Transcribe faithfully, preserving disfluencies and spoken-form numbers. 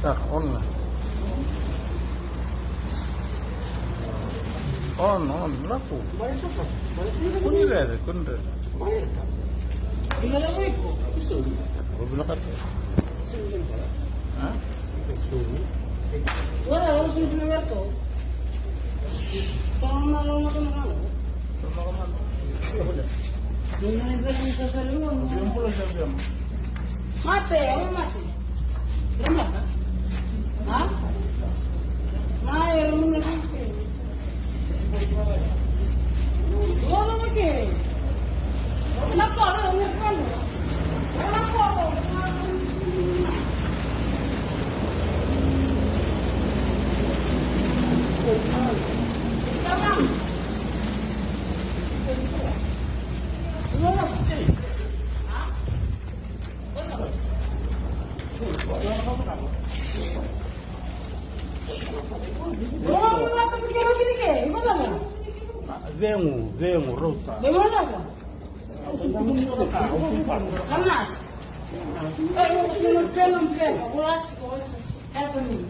Saka, on ga. On, on, lako. Kua ni rere, kua ni rere. Vou vinakata. A? Mate, o mate. Gramata? A? Mai, o mate. O mate. Na koro, o mate. Na koro. Cegu, cegu, rauta. Hamas. Hey, what's your pen and pen? What's, what's happening?